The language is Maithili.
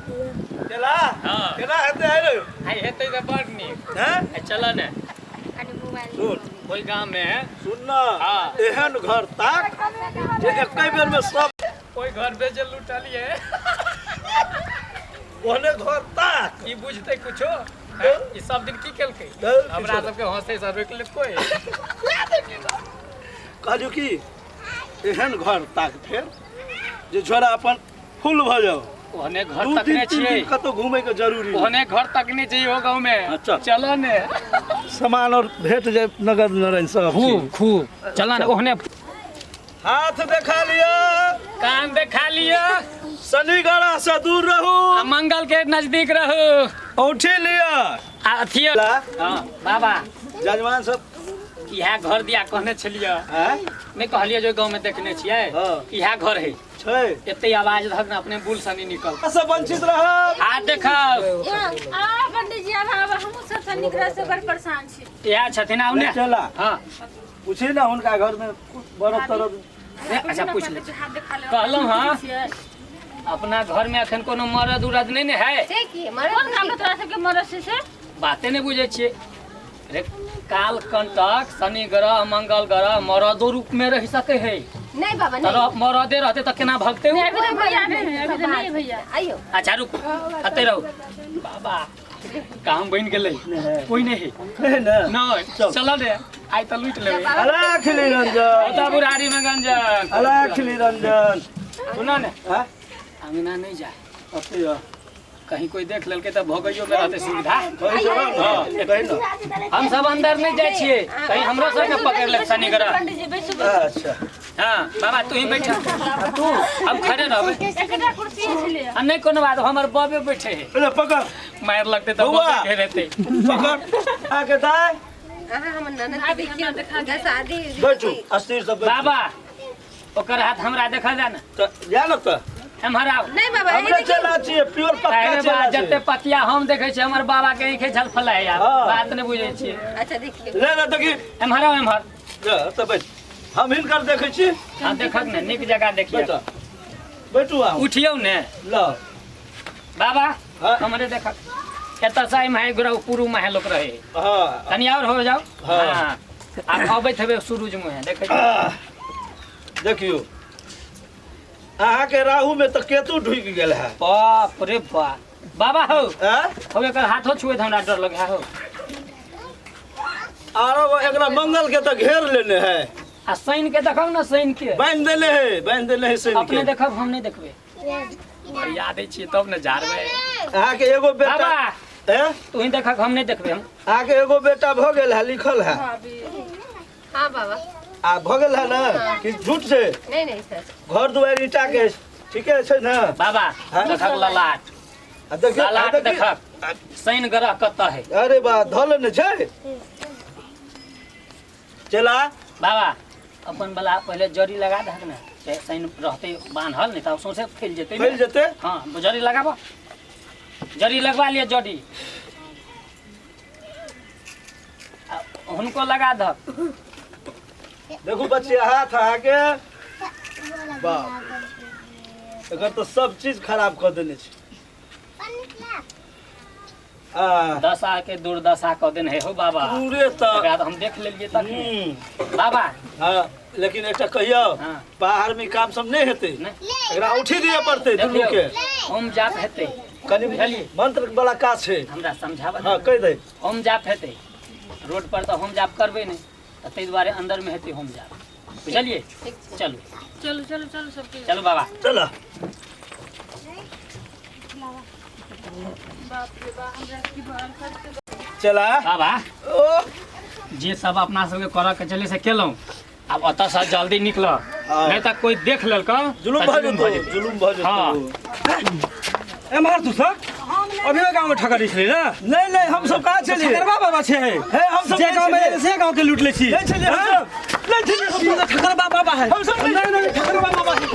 केला हाँ। केना हेतै आइ रे आइ हेतै तऽ बड़ नीक हैं आइ चल ने सुन ओहि गाम मे सुन न हाँ। एहन घर ताक जे एकै बेर में सब ओहि घर पे जे लुटलियै ओहने घर ताक ई बुझतै कुछो हैं? ई सब दिन की केलकै किछो हमरा नहि। सबके हंसै से रोकि लेत कोइ कहलियौ की एहन घर ताक फेर जे झोरा अपन फुल भऽ जाओ ओहने घर दू तकने दिन तीन छियै दिन कतौ घूमे के जरूरी नहि। ओहने घर तकने छियै ओ गाँव में अच्छा। चलो ने सामान और भेट जाए नगद नारायण सब खूब चीज। खूब चलो ने ओहने हाथ देखा लिअ कान देखा लिअ शनि ग्रह से दूर रहू आ मंगल के नजदीक रहू औंठी लिअ आ अथियो ला। हाँ बाबा जजमान सब इएह घर दिया कहने छलियै आँय? नहि कहलियै जे गाँव में देखने छियै हाँ। इएह घर है छै एते आवाज रहत ने अपने बुल सनी निकल से वंचित रहब हाथ देखाउ आ पंडित जी आब आब हमहूँ सब शनि ग्रह से बड़ परेशान छी इएह छथिन आउ ने चला हाँ पूछी ना हुनका घर में बरद तरद ने, अच्छा पूछ ले हाथ देखा ले कहलहुँ हाँ अपना घर में अखन कोनो मरद उरद नहीं ने है से की मरद कोन काम तोरा सबके मरद से से बाते नहीं बुझे छियै रे काल कंटक शनि ग्रह मंगल ग्रह मरदो रूप में रह सके है नहीं बाबा नहीं तर मरदे रहते तऽ केना भगते नहीं अभी तो भैया नहीं है अभी तो नहीं है भैया आइयो अच्छा रुक अते रहो बाबा काम बनि गेलै कोई नहीं है नहीं ना नहीं चल। चल रे आइ तऽ लूटि लेबै अलाख निरंजन ओतऽ बुढ़ारी में गंजन अलाख निरंजन सुना ने हाँ अंगना नहीं जाए अथी है। कहीं कोई देख लेलकै तऽ भोगैयो में रहतै सुविधा कही चलो ना कही ना हम सब अंदर नहीं जाइ छियै कहीं हमरो सब ने पकड़ लेत शनि ग्रह पंडित जी बैसू अच्छा हाँ बाबा तू ही बैठ तू हम खड़े रहबै एकटा कुर्सी छलै आ नहीं कोनो बात हमर बबे बैठे है ले पकड़ मारि लगतै तऽ बौआ। बबे घेरेतै पकड़ आके दाय अहाँ हमर ननद के देखियौ हुनका शादी बैठू अस्थिर से बैठू बाबा ओकर हाथ हमरा देखल जा ने तऽ जा ने तऽ एम्हर आउ नहीं बाबा ये हमरे देखियौ चला छियै प्योर पक्का अरे बा चला जते छियै पतिया हम देखै छियै हमर बाबा के आँखे झलफलाइ यार हाँ। बात नहि बुझै छियै अच्छा देखियौ ले ले देखी एम्हर आउ एम्हर जा तऽ बैठ हम हिनकर देखै छी हाँ देखक ने नीक जगह देखियौ बैठ बैठू अहाँ उठियौ ने ल बाबा हाँ। हमरे देखक एतऽ से एम्हर गोरा पुरु माहे लोक रहे हाँ कनि और हो जाओ हाँ। हाँ आब अबैत हेबै सूरज मुँहे देखै छियै। आह, देखियौ अहाँके राहु में तऽ केतु ढुकि गेल है बाप रे बाप बाबा हो आँय? हो एकर हाथो छुएत हमरा डर लगे हो आरो एकरा मंगल के तऽ घेर लेने है आ शनि के देखब ने शनि के बान्हि देने है बान्हि देने है शनि अपने के देखब हम नहीं देखबै बढ़िया दै छियै तब ने झाड़बै अहाँके एगो बेटा बाबा ए तू ही देखक हम नहीं देखबै हम अहाँके एगो बेटा भऽ गेल है लिखल है हाँ बाबा आ भऽ गेल है ने कि झूठ छै नहीं नहीं सर घर दुआरि ईटा के ठीके छै ने बाबा हाँ? देखक ललाट आ देखियौ आ ललाट देखियौ देखक शनि ग्रह कतऽ है अरे बा धऽ लेने छै चला बाबा अपन वाला पहिले जड़ी लगा दहक ने से शनि रहतै बान्हल नहि तऽ सौंसे फैल जेतै ने। फैल जेतै हाँ जड़ी लगाबऽ जड़ी लगवा लिअ जड़ी आ हुनको लगा दहक देखू बच्चे हाथ अहाँके बाप एकर तऽ सब चीज खराब कऽ देने छै आ दशा के दुर्दशा कऽ देने है हो बाबा पूरे तऽ एकरा तऽ हम देख लेलियै तखने हम्म, बाबा हाँ लेकिन एकटा कहियौ हाँ। बाहर में काम सब नहि हेतै नहि। एकरा उठी दिअ पड़तै दुनू देखियौ के होम जाप हेतै कनि बुझलियै? मंत्र वाला काज छै हमरा समझाबऽ हाँ कहि दे होम जाप हेतै रोड पर तऽ होम जाप करबै नहि तऽ ताहि दुआरे अंदरमे हेतै होम जाप बुझलियै चलू चलू चलू चलू सबके चलू बाबा चल बाप रे बा हमरा की भरल खर्च चला बाबा ओ जे सब अपना सबके करऽ के चले से केलहुँ आब ओतऽ से जल्दी निकल हाँ। नहीं तऽ कोई देख लेलक जुलुम भऽ जेतौ जुलुम भऽ जेतौ हाँ। एम्हर तू सब अभी गाँव में ठकरी छली ना नहीं नहीं हम सब कहाँ छलियै ठकरबा बाबा छै हे हम सब जे नहि गाँव में छलियै। से गाँव के लूट ले छी नहीं छलियै हम सब नहीं छलियै हम सब ठकरबा बाबा है हम सब नहीं नहीं ठकरबा बाबा है